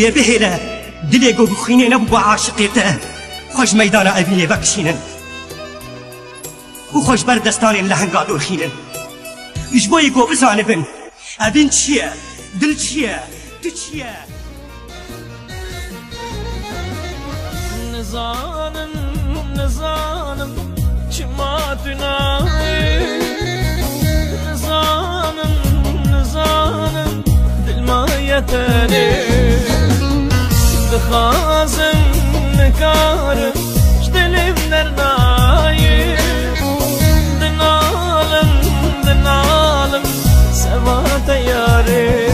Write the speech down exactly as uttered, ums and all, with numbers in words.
Yê bihêle, dilê ku bi xwînê nebû aşiqê te, xwe ji meydana evînê vekişînin û xwe ji ber destanên lehenga dorxînin. Ji bo yê ku bizanibin, evîn çi ye, dil çi ye, tu çi ye? Nizanim, nizanim, çima tu nayê? Nizanim, nizanim, dil maye tenê. Dixwazim, nikarim, ji dilê min dernayê. Dinalim, dinalim, seva te yarê.